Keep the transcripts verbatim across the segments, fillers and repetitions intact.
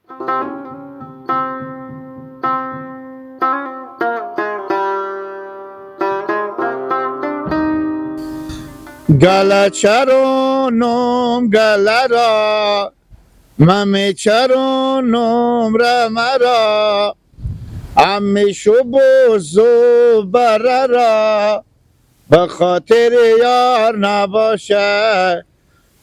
گلہ چرونوم گلہ را، مئمی چرونوم رمہ را، امی شو بوزو برہ را، به خاطر یار نباشه،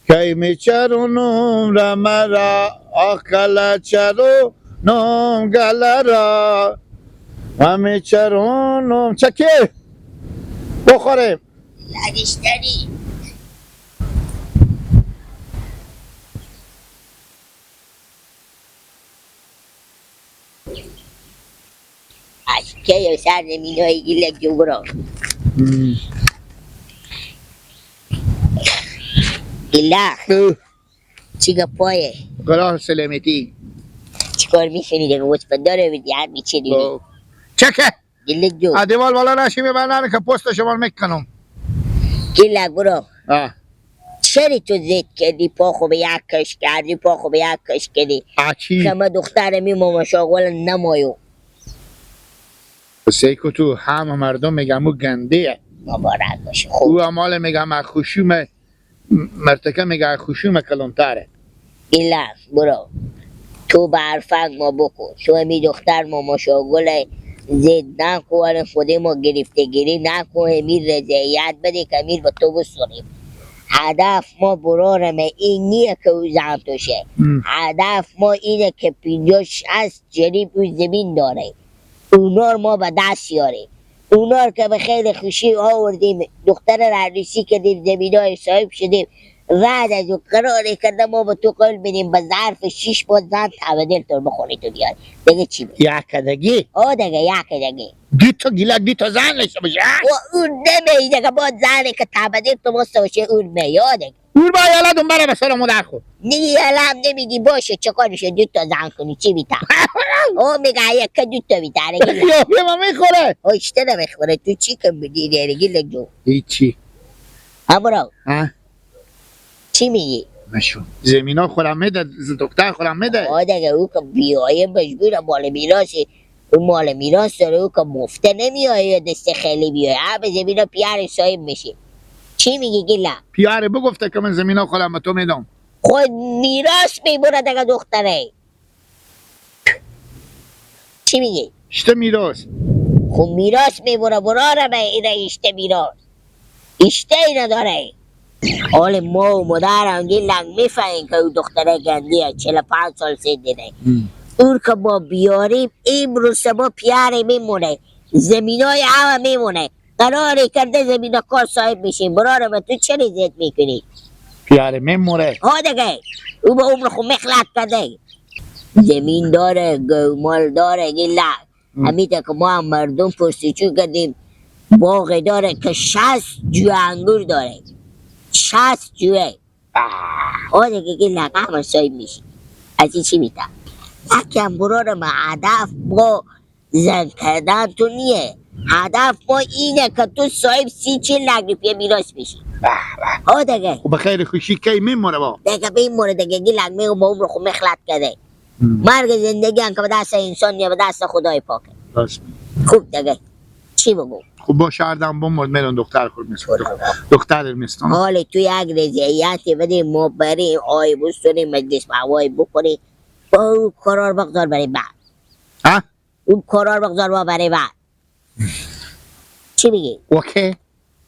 کئیمی چرونوم رمه را، آخ گله چرونوم گله را، همی چرونوم چکی بخوریم. لگشتری. از کی یو سر زمینای گیلک جو برو. هم. گیلک. اه. چی گپایه؟ قرار سلامتی. چی کار می‌کنی دیگه؟ واسه داره بدی، هر بیچه دیگه. آه. چکه؟ گیلک جو. آ، دیوال بالا نشی، می‌برم که پست شما می‌کنم. گیلک برو. آه. چری تو زد کردی، پا خو به یک کش کردی، پا خو به یک کش کردی؟ آ، چی؟ که ما دختر می ماما شاغل نمایو. سیکو تو همه مردم می‌گم او گنده‌یه. مبارک باشه. خوب. او امال می‌گم از خشوم مرتکه میگه خشوم کلانتره. ایلم، برو. تو به حرفک ما بکن. تو امی دختر ما ماشاءالله زد نکن، ولی خودی ما گرفتگیری نکن، امیر رضایت بده که امیر به تو بسپریم. هدف ما برارم این نیه که او زن توشه. ام. هدف ما اینه که پنجاه شصت جریب او زمین داره. اونا رو ما به دست یاریم. اونا رو که به خیلی خوشی آوردیم، دختر رو عروسی کردیم، زمینای صاحب شدیم. وعده جو قراری کرده ما به تو قول بدیم، به ظرف شیش ماه زن تبدیل تو بخوری تو بیاری. دیگه چی بگی؟ یک دگی؟ آه دیگه، یک دگی. دو تا گیلک، دو تا زن داشته باشه، ها؟ و اون نمی دیگه، با زنی که تبدیل تو بسته باشه، اون می، آه دیگه. اور با یالا دنبال به سر مادر خود. دیگه یالا هم نمیگی، باشه، چه کارشه، دو تا زن کنی، چی بیتا؟ او میگه یک دو تا بیتا، آره، گیلک. یا، بیا ما می‌خوره. او اشته نمی‌خوره، تو چی کم بدی، دیگه، گیلک جو؟ هیچی. ها، برو. ها؟ چی میگی؟ مشو. زمینا خورم می‌ده، ز-، دختر خورم می‌ده. آه دیگه، او که بیایه مجبور مال میراثی. او مال میراث داره، او که مفته نمیایه، یا دست خالی بیایه. همه زمینا پیار صاحب می‌شه. چی میگی گیلک؟ پیاره بگفته که من زمینا خودم به تو می‌دم. خود میراث می‌بره دیگه دختره. چی میگی؟ اشته میراث. خب میراث می‌بره، برارم اینه اشته میراث. اشته ای نداره. حال ما و مادر هم گیلک می‌فهمیم که او دختره گندیه، چهل و پنج سال سن داره. هم. اور که ما بیاریم، امروز ما پیاره میمونه، زمینای همه میمونه. قراری کرده زمینکار صاحب می‌شه. برارم تو چرا ضد می‌کنی؟ پیاره میمونه. ها دیگه. او به عمر خو مخلت کرده. زمین داره، گومال داره، گیلک. هم. همیته که ما هم مردم پرسیچو کردیم، باغ داره که شصت جوه انگور داره. شصت جوه. آه. آه دیگه، گیلک، همه صاحب می‌شی. از این چی می‌تن؟ یکم برارم هدف با زن کردن تو نیه. هدف ما اینه که تو صاحب سی چهل لک روپیه میراث بشی. به به. آه دیگه. خب به خیر خوشی کی میمونه با؟ دیگه میمونه دیگه، گیلک، میگم با عمر خو مخلت کرده. هم. مرگ زندگی هم که به دست انسان نیه، به دست خدای پاکه. راست می‌گی. خوب دیگه. چی بگو؟ خب با شهردم بمرد، میرون دختر خود می‌سون. خب. دختر می‌ستون. حال تو یک رضایتی بده، ما بریم آی بستونی، مجلس محوای بکنی. با او قرار بگذار برای بعد. ها؟ او قرار بگذار با برای بعد. چی می‌گی؟ اوکی.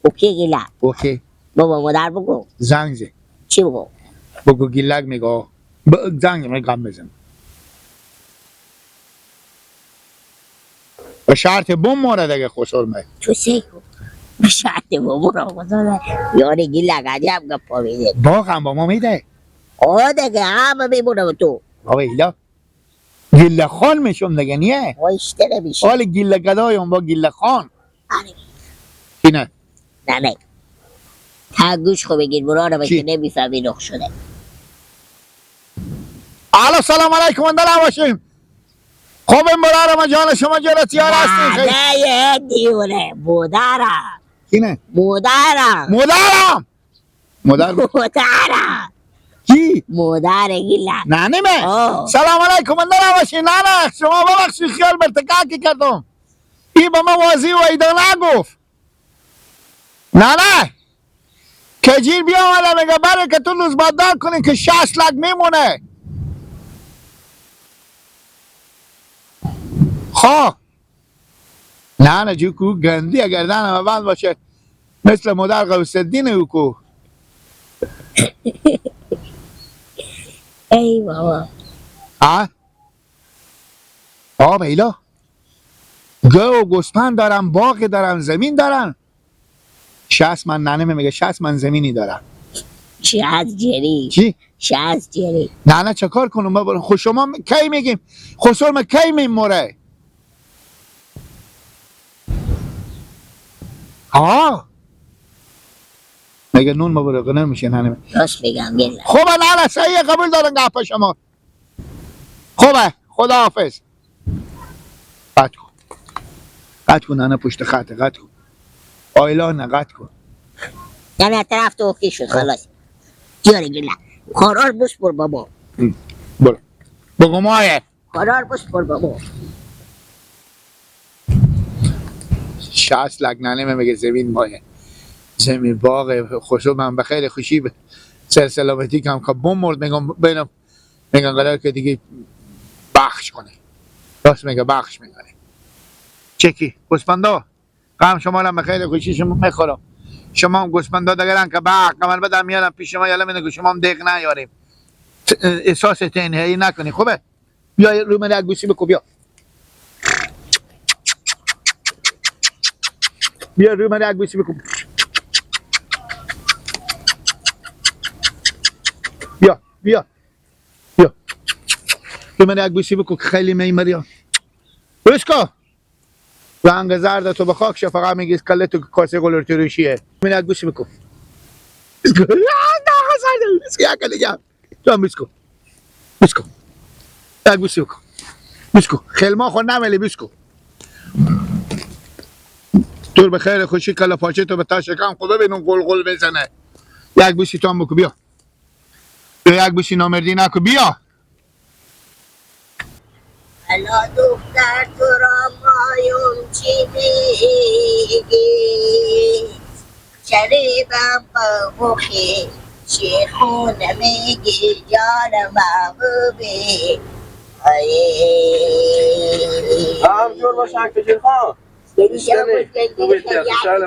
اوکی گیلک. اوکی. بابا مادر بگو. زنگ زه. چی بگو؟ بگو گیلک میگه. ب-، زنگ زه، من گپ بزن. به شرط بمره دیگه خسر مه. تو سی کو. به شرط بمره، خدا نه. یاری گیلک عجب گپا می‌زنی. باغم با ما می‌ده. آه دیگه، همه می‌مونه به تو. بابا ایلا. گیلک خان می‌شم دیگه، نیه؟ وای، اشتره می‌شه. حال گیلک گدایم با گیلک خان. آره. کی نه؟ نه، نه. تا گوش خو بگیر، برارم که نمی‌فهمی نخ شده. الو، سلام علیکم، من دلم باشیم. خوبیم برارم، جان شما جور تیار هستین، خیر؟ نه، یه دیونه، مادرم. کی نه؟ مادرم. مادرم. مادر. مادرم. کی؟ مادر گیلک. ننه مه؟ آه. سلام علیکم، اندر آواشی ننه، شما ببخشی خیال برتکاکی کردم. ای به من وازی و ایدا نگفت. ننه، کجیر بیا والا میگه بره که تو لوزبادار کنی که شصت لک میمونه. خا. نه، نه، جو کو گندی گردن همه بند باشه. مثل مادر غوث الدین او کو. ای بابا. ها؟ آ بیلا. گو و گوسپند دارم، باغ دارم، زمین دارم. شصت من ننه میگه، شصت من زمینی دارم. شصت جری. چی؟ شصت جری. نه، نه، چه کار کنم بابا؟ خو شما م-، کی میگیم؟ خسر ما کی میموره؟ ها. مگه نون ما برو کنه میشه ننه می-، راست می‌گم، گله. خوبه، نه، نه، صحیح، قبول دارم گپ شما. خوبه، خداحافظ. قطع کن. قطع کن، ننه پشت خطه، قطع کن. آیلا نه، قطع کن. یعنی طرف تو اوکی شد، خلاص. جیار گله. قرار بس بر بابا. هم. برو. بگو مایه. قرار بس بر بابا. شصت لک ننه مه میگه زمین مایه. زمین باغ خسر من به خیر خوشی به سر سلامتی کم که بمرد میگم بینم میگن قرار که دیگه بخش کنه. راست میگه، بخش می‌کنه. چکی؟ گوسپندا؟ غم شما را به خیر خوشی شما می‌خورم. شما هم گوسپندا دگرن که به کمر بدن میارن پیش شما، یالا می‌دن که شما هم دق نیاریم. ت-، احساس تنهایی نکنی، خوبه؟ بیا رو من یک گوشی بکو، بیا. بیا رو من یک گوشی بکو. بیا، بیا. بیا. تو من یک بوسی بکو که خیلی می مریا. بوس کو. رنگ زرد تو به خاک شه، فقط میگی کله تو کاسه گلر تروشیه. من یک بوسی بکو. بوس کو. آه، نه، زرد. بوس کو، یک کلی جا. تو هم بوس کو. بوس کو. یک بوسی بکو. بوس کو. خیلی ما خود نمیلی، بوس کو. دور به خیر خوشی کله پاچه تو به تا شکم خود ببینم گل گل بزنه. یک بوسی تو هم بکو، بیا. تو یک بوسی نامردی نکو، بیا. الا دختر تو را مایون چی میگی؟ شریبم بخی شیخون میگی جان محبوبی. ای. هم جور باشه کجیر خان. یعنی شما گفتن دیگه خوبی، خیلی خوشحال،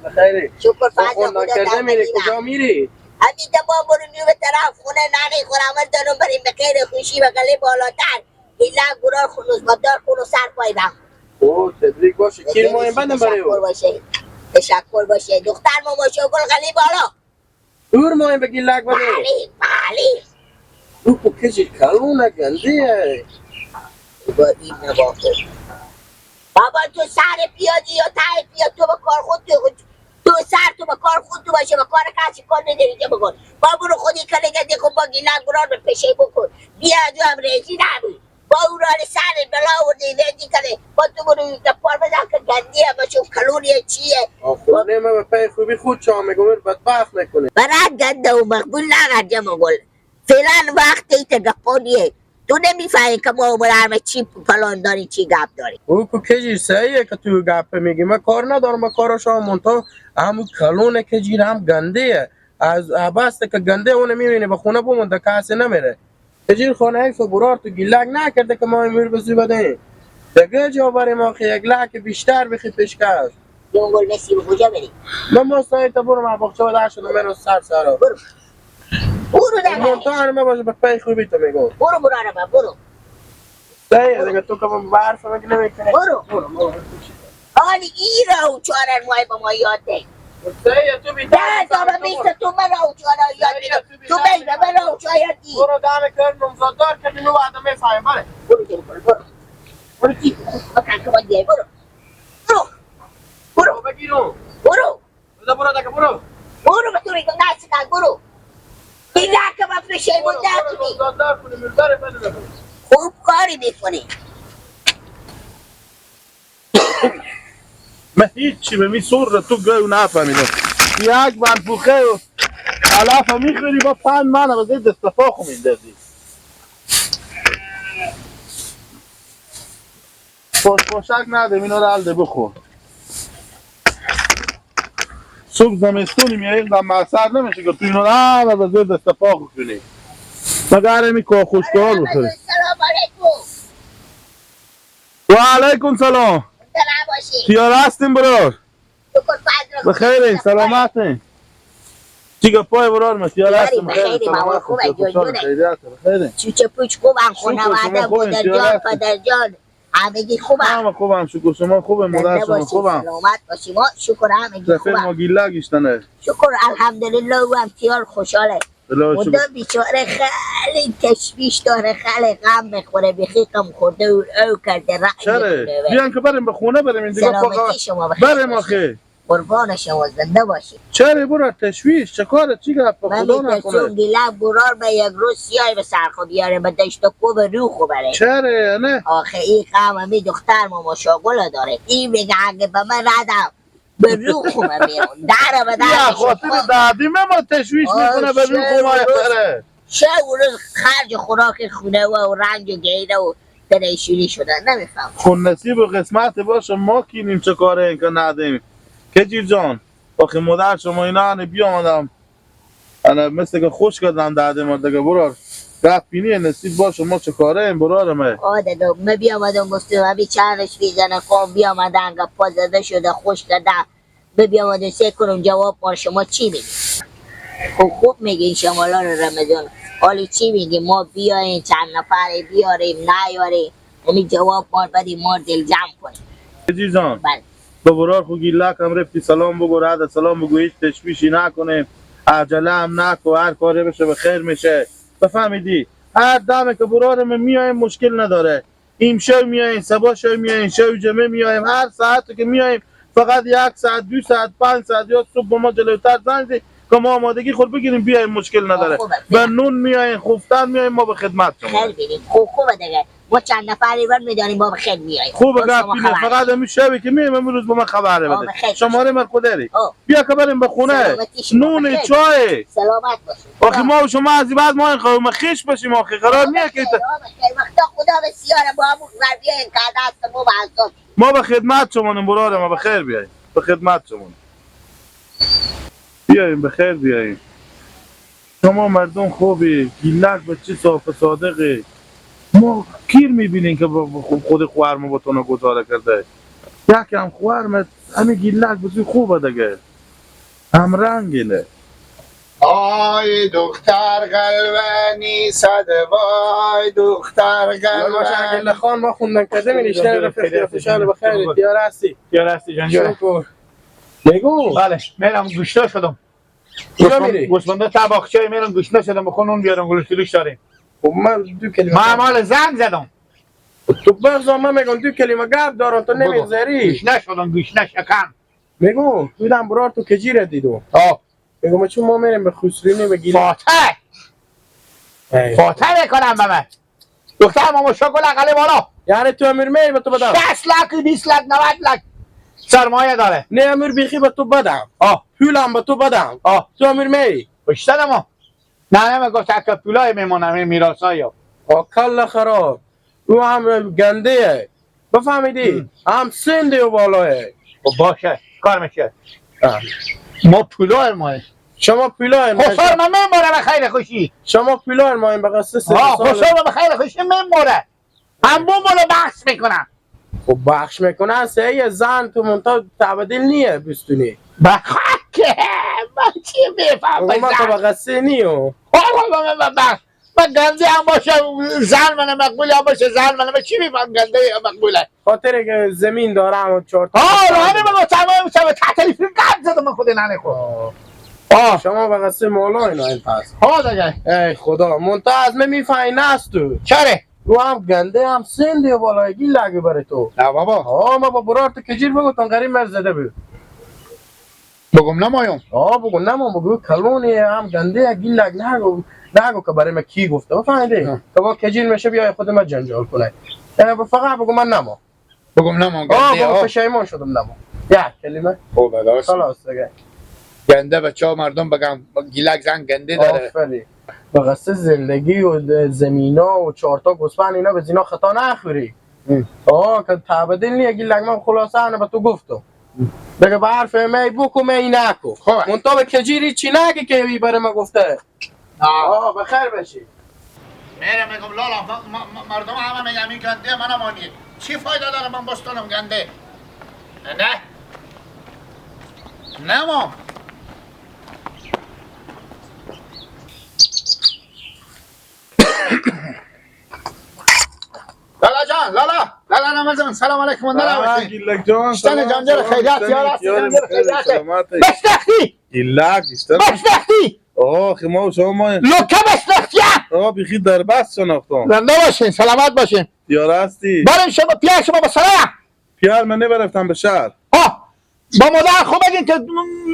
بخیری. شکر، فضل خدا، کجا میری؟ همین دفعه برو نیو به طرف خونه نانی خورم، دارم بریم به خیر خوشی و گله بالاتر. ایلا گرار خلوص با دار خلوص سر پای بم. او، تبریک باشه. کیر مایم بندم برای او. تشکر باشه. تشکر باشه. دختر ماما شو گل گله بالا. دور ماهی بگی لک بده. بلی، بلی. او کو کجی کلونه گنده ای. با این نگاه کن. بابا تو سر پیادی یا ته پیاد، تو به کار خود تو، تو سر تو به کار خود تو باشه، به کار کسی کار نداری که بکن. با برو خودی کله گنده خود با گیلک برار به پشه بکن. بیا جو هم ریزی نبود. با او را سر بلا و دیوه دی کنه. با تو برو دپار بزن که گندی همه شو کلونی چیه. آخونه ما به پی خوبی خود چا می‌گم، بدبخت نکنه. برا گنده و مقبول نگرد جمع گل. فعلاً وقت ایت گپانیه. تو نمی‌فهمی که ما عمر همه چی پلان داری، چی گپ داری. او کو کجی صحیحه که تو گپ می‌گی. من کار ندارم، من کار شما مونتا همو کلونه کجی هم گنده. از بس که گنده اونه می‌بینی به خونه بمونده، کسی نمیره. تجیر خانه حیف برار تو گیلک نکرده که ما امور بزو بدهیم. دگه جا بر ما خی یک لک بیشتر بخی پیشکش. جنگل نسیم کجا بری؟ من مستعد برو، من باغچه و در شدم، من سر سرا. برو. برو در. من تو هر ما باشه به پی خوبی تو میگم. برو برو عربه، برو. صحیح، دیگه تو که من برف مگه نمی‌کنی؟ برو. برو، برو. حالی ای را و چهار ماه با ما یاد ده. صحیح، تو بی ده سال بیست تو من را و چهار یاد ده. تو بی به من را و چهار یاد دی. برو دم کار نمزادار که بینو بعد می‌فهمیم، بله. برو، برو، برو. برو کی؟ بکن که باید بیای، برو. برو. برو. بگیرو. برو. بده برو دکه برو. برو به تو می‌گم، دست کن، برو. دیگه که من پشیمون نکنی. خوب کاری می‌کنی. من هیچی به می سر تو گو نفهمیدم. یک بند پوخه و علف می‌خوری، با پند منه، به زیر دست پا خو میندازی. پاش پاشک ندیم، اینا رو حل ده بخور. صبح زمستونی میاییم، دم معصر نمیشه که تو اینا رو همه به زیر دست پا خو کنی. مگر همی کاخوشکال بخوری. سلام علیکم. و علیکم سلام. سلام باشی. تیار هستیم برار. شکر فضل. بخیرین، سلامتین. چی گپای برار؟ ما تیار هستیم، بخیرین، بخیرین، ما سلامتین. خوبه، جون، جون. خیریت، بخیرین. چوچه پوچ خوبن، شکر، خانواده، شما خوبین، مادر جان، تیار هستیم. پدر جان. همگی خوبن. همه خوبن، شکر. شما خوبین؟ مادر شما خوبن؟ سلامت باشی. ما شکر همگی خوبن. ما گیلک گیشتنه. شکر الحمدلله، او هم تیار خوشحاله. الله شکر. مدام بیچاره خیلی تشویش داره، خیلی غم می‌خوره، بیخی غم خورده و او کرده رنج. چره؟ بیان که بریم به خونه بریم، این دیگه سلامتی شما بخیر بریم باشید. آخه. قربان شما، زنده باشید. چره برار تشویش؟ چه کاره؟ چی گپ؟ خدا نکنه. گیلک برار به یک روز سیای به سر خو بیاره، به دشت و کوه به رو خو بره. چره نه؟ آخه این غم می دختر ما مشاغله داره. این میگه اگه به من ردم، به رو خو من میام. دره به در یا خاطر دادی من ما تشویش می‌کنه، به رو خو ما روز، شب و روز خرج خوراک خونه و رنج و گیره و پریشونی شده. نمی‌فهم. خو نصیب و قسمت باشه، ما کینیم چه کاره این که ندیم. کجیر جان، آخه مادر شما اینا هنه بیامدم. انا مثل که خوش کردن داده ما دگه برار. گپ اینیه، نصیب باشه، ما چه کاره این برار مه. آه دادا، من بیامدم گفتم، ابی چندش بیزنه، خب بیامدن گپا زده شده، خوش کردن. من بیامدم سه کنم جواب ما شما چی میگی؟ خب خوب میگین شما لال رمضان. حالی چی میگی؟ ما بیاین چند نفره بیاریم، نیاریم؟ یعنی جواب ما بدی، ما دل جمع کنیم. عزیزان، بله. به برار خو گیلک هم رفتی سلام بگو، رد سلام بگو، هیچ تشویشی نکنه، عجله هم نکو، هر کاری بشه به خیر میشه. بفهمیدی؟ هر دمه که برار من میایم مشکل نداره، ایمشو میایم، صبا شو میایم، شو جمعه میایم، هر ساعت که میایم، فقط یک ساعت، دو ساعت، پنج ساعت یا صبح با ما جلوتر زنگ زی که ما آمادگی خود بگیریم بیایم، مشکل نداره. خوبه. به نون میایم، خفتن میایم، ما به خدمت شما. خیلی بینیم. خوب، خوبه دیگه. ما چند نفری بر می‌داریم، ما به خیر میاییم. خوبه، گپ اینه. فقط همین شبی که میایم، امروز با من خبر بده. شماره مرکو داری؟ بیا که بریم به خونه. سلامتی شما. نون، چای. سلامت باشید. آخه ما و شما از این بعد ما این قوم خیش باشیم، آخه قرار نیه که بخیر، بخیر. وقتا خدا بسیاره با همون غربیه این کار دست ما به عذاب. ما به خدمت شما نیم، برار ما به خیر بیاییم. به خدمت شما. بیاین، به خیر بیاین. شما مردم خوبی، گیلک بچه صاف و صادقی. ما کیر می‌بینین که با خو-، خود خوار ما با تو گزاره کرده؟ یکم خوار ما، همین گیلک بزی خوبه دیگه. همرنگینه. آی دختر قلبنی صد وای، دختر قلبنی. گله خان، ما خوندن کرده می نشته رفیق، خوشحال بخیر، تیار هستی؟ تیار هستی جان، جوره. شکر. بگو. بله، میرم گشنه شدم. کجا گوسفند-، میری؟ گوسفندا تا باغچه میرم گشنه شدم، بخون نون بیارم، گلوش تلوش داریم. خب من دو کلمه ما مال زنگ زدم. تو بغض من می‌گم دو کلمه گپ دارم، تو بگو. نمی‌گذری. گشنه شدم، گشنه شکم. می‌گو، بودم برار تو کجی را دیدم. آه. می‌گم چون ما می‌ریم به خسرونی، به گیلک. فاتح. ای. فاتح می‌کنم به من. دختر ماما شکل اقل بالا. یعنی تو امیر میری به تو بدم؟ شصت لک، بیست لک، نود لک سرمایه داره. نه امیر بیخی به تو بدم. آه. پولم به تو بدم. آه. تو امیر میری. پشت سر ما. نه، نه، من گفت اکا پولای میمانم، این میراثایی. آه، کل خراب. او هم گنده. بفهمیدی؟ هم. هم سندی و بالایه. خب باشه، کار می‌شه. آه. ما پولای ما. شما پولای ما. خسار ما میماره به خیر خوشی. شما پولای ما این به قصه سه آه، سال. خسار ما به خیر خوشی میماره. هم بوم بالا بحث می‌کنم. خب بخش می‌کنه، سه یه زن تو منتها تبدیل نیه بستونی. به خاک، من چی می‌فهم آقا، من بزن؟ طبقه سه نیو. آقا، من، من، من، من گنده هم باشه، زن من مقبول هم باشه، زن من، من چی می‌فهم گنده هم مقبوله؟ خاطر که زمین داره، اما چهار تا آه، رانه من تمام شب تحت تلفن گپ زدم من خود ننه خود. آه. آه. شما به قصه مولا اینا این پس. آه، دیگه. ای خدا، منتها از من می‌فهمی نست تو. چره؟ او هم گنده هم سندی و بالایگی لگه بره تو. نه بابا. آه، ما با برار تو کجیر بگو، تون غریب مرز زده بود. بگم نمایم. آه، بگو نما، بگو کلونی هم گنده گی لگ نگو، نگو که برای ما کی گفته، بفهمیدی؟ ها. که با کجیر می‌شه بیای خود ما جنجال کنه. اه، با فقط بگو من نما. بگم نما، آه، گنده، بابا، آه. پشیمان شدم نما. یک کلمه. خب، داداش. خلاص دیگه. گنده به چا مردم بگم، گیلک زن گنده داره. آفرین. به قصد زندگی و زمینا و چهار تا گوسفند اینا به زینا خطا نخوری. ام. آه، که تعبدیل نیه گیلک، من خلاصه انه به تو گفتم. دیگه به حرف می بکو، می نکو. خب. منتها به کجیری چی نگی که ای بره ما گفته. آه. آه، بخیر باشی. می‌رم می‌گم لالا، م-، م-، م-، مردم همه می‌گن این گنده من مانی. چی فایده داره من بستونم گنده؟ نه. نه ما. لالا جان، لالا، لالا رمضان، سلام علیکم، اندر آه، باشین. گیلک جان، اشتن سلام، جان، جان، سلام، خیریت، اشتن، یا راستی، جان، جان، خیریت، خیریت. سلامت. بشنختی؟ گیلک، اشتن. بشنختی؟ آه، خو ما و شما ما. لوکه بشنختی؟ آه، بیخی دربست شناختم. زنده باشین، سلامت باشین. یا راستی. برین شما، پیار شما به سرا. پیار من نبرفتم به شهر. آه، با مادر خو بگین که،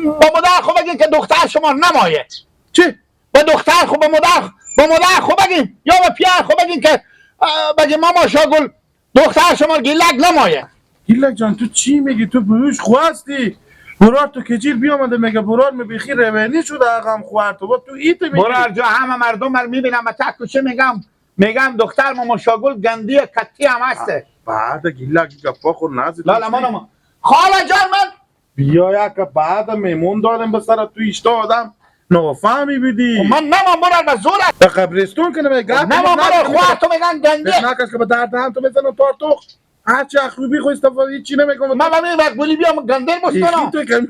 با مادر خو بگین که دختر شما نمایه. چی؟ به دختر خو، به مادر، به مادر خو بگین، یا به پیار خو بگین که، اه، بگین ماما شاگل، دختر شما گیلک نمایه. گیلک جان، تو چی می‌گی؟ تو بهوش خواستی؟ برار تو کجیر بیامده میگه، برار می بیخی روانی شده، غم خوارد. تو، تو ای تو می‌گی؟ برار جا همه مردم مر می‌بینم، به تک کوچه می‌گم، می‌گم دختر ماما شاگل گندی کتی هم هسته. بعد گیلک گپا خور نزد. لالا من هم. خاله جان من. بیا یک بعد میمون داریم به سر تو ایشتا آدم نافهمی بدی. خب من نمام برار به زور است. به قبرستون که نمیگه. نمام برار، خواه تو می‌گن گنده. نکس که به درد هم تو می‌زنم تارتوخ. هر چی اخروبی خو استفاده، هیچی نمی‌کنم. من همین وقت بولی بیام گندر بستانم. تو کن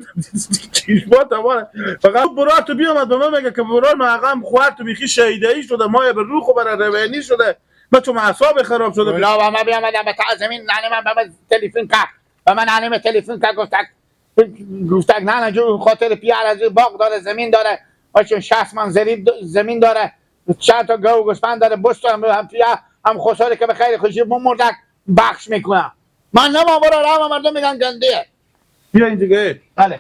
چیش با توانه. فقط برار تو بیامد به من میگه که برار من غم خوارد، تو بیخی شهیده‌ای شده، مایه به روخ و برای روانی شده. بچه من اعصاب خراب شده. اونا با ما بیامد به تا زمین، ننه من به من تلفن کرد. به من ننه من تلفن کرد، گفت گفتک نه نه جو خاطر پیار از این باغ داره، زمین داره، باشه شصت من زریب د-، زمین داره، چند تا گاو و گوسفند داره، بست هم، هم پیار، هم خساره که به خیر خوشی بمردک بخش می‌کنم. من نما برار، همه مردم می‌گن گنده. بیا این دیگه. بله.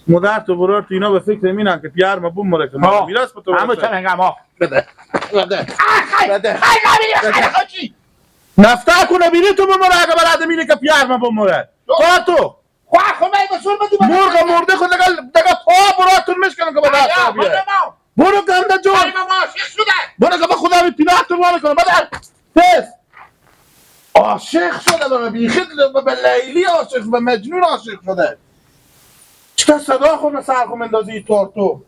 مادر تو برار تو اینا به فکر مینن که پیار ما بمره که ما آه. میراث به تو همه برسه. چه می‌گم، آه. بده. بده. آه، خی-، بده. خی-، خی-، بده. خی-، خی-، نفتا کنه بیری تو بمره اگه برات مینه که پیار ما بمره. تو. تا تو. خواه خو مای به زور بدی، من مرغ مرده خو دگه، دگه پا براتون میشکنم که به دست آیا، بیه. برو ما. برو گنده جو. آیا ما عاشق شده. برو که به خدا بی پیناتون وانه کنم. بدر. تیز. عاشق شده به من. بیخی به، به لیلی عاشق، به مجنون عاشق شده. چه صدا خو به سر خو مندازی تارتو.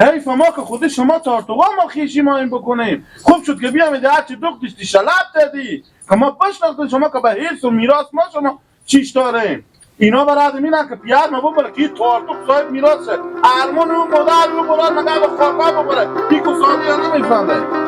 حیف ما که خود شما تارتو ما خیشی ما این بکنیم. خوب شد که بیامدی هرچی دخت داشتی شلب دادی. که ما بشناختیم شما که به حرص و میراث ما شما چیش داره؟ اینا برای آدمی نه که پیار ما بمره که تارتوق صاحب میراث شه. ارمان اون مادر رو برار مگه به خاکا بمره. بی کسانی ها نمیفهمه.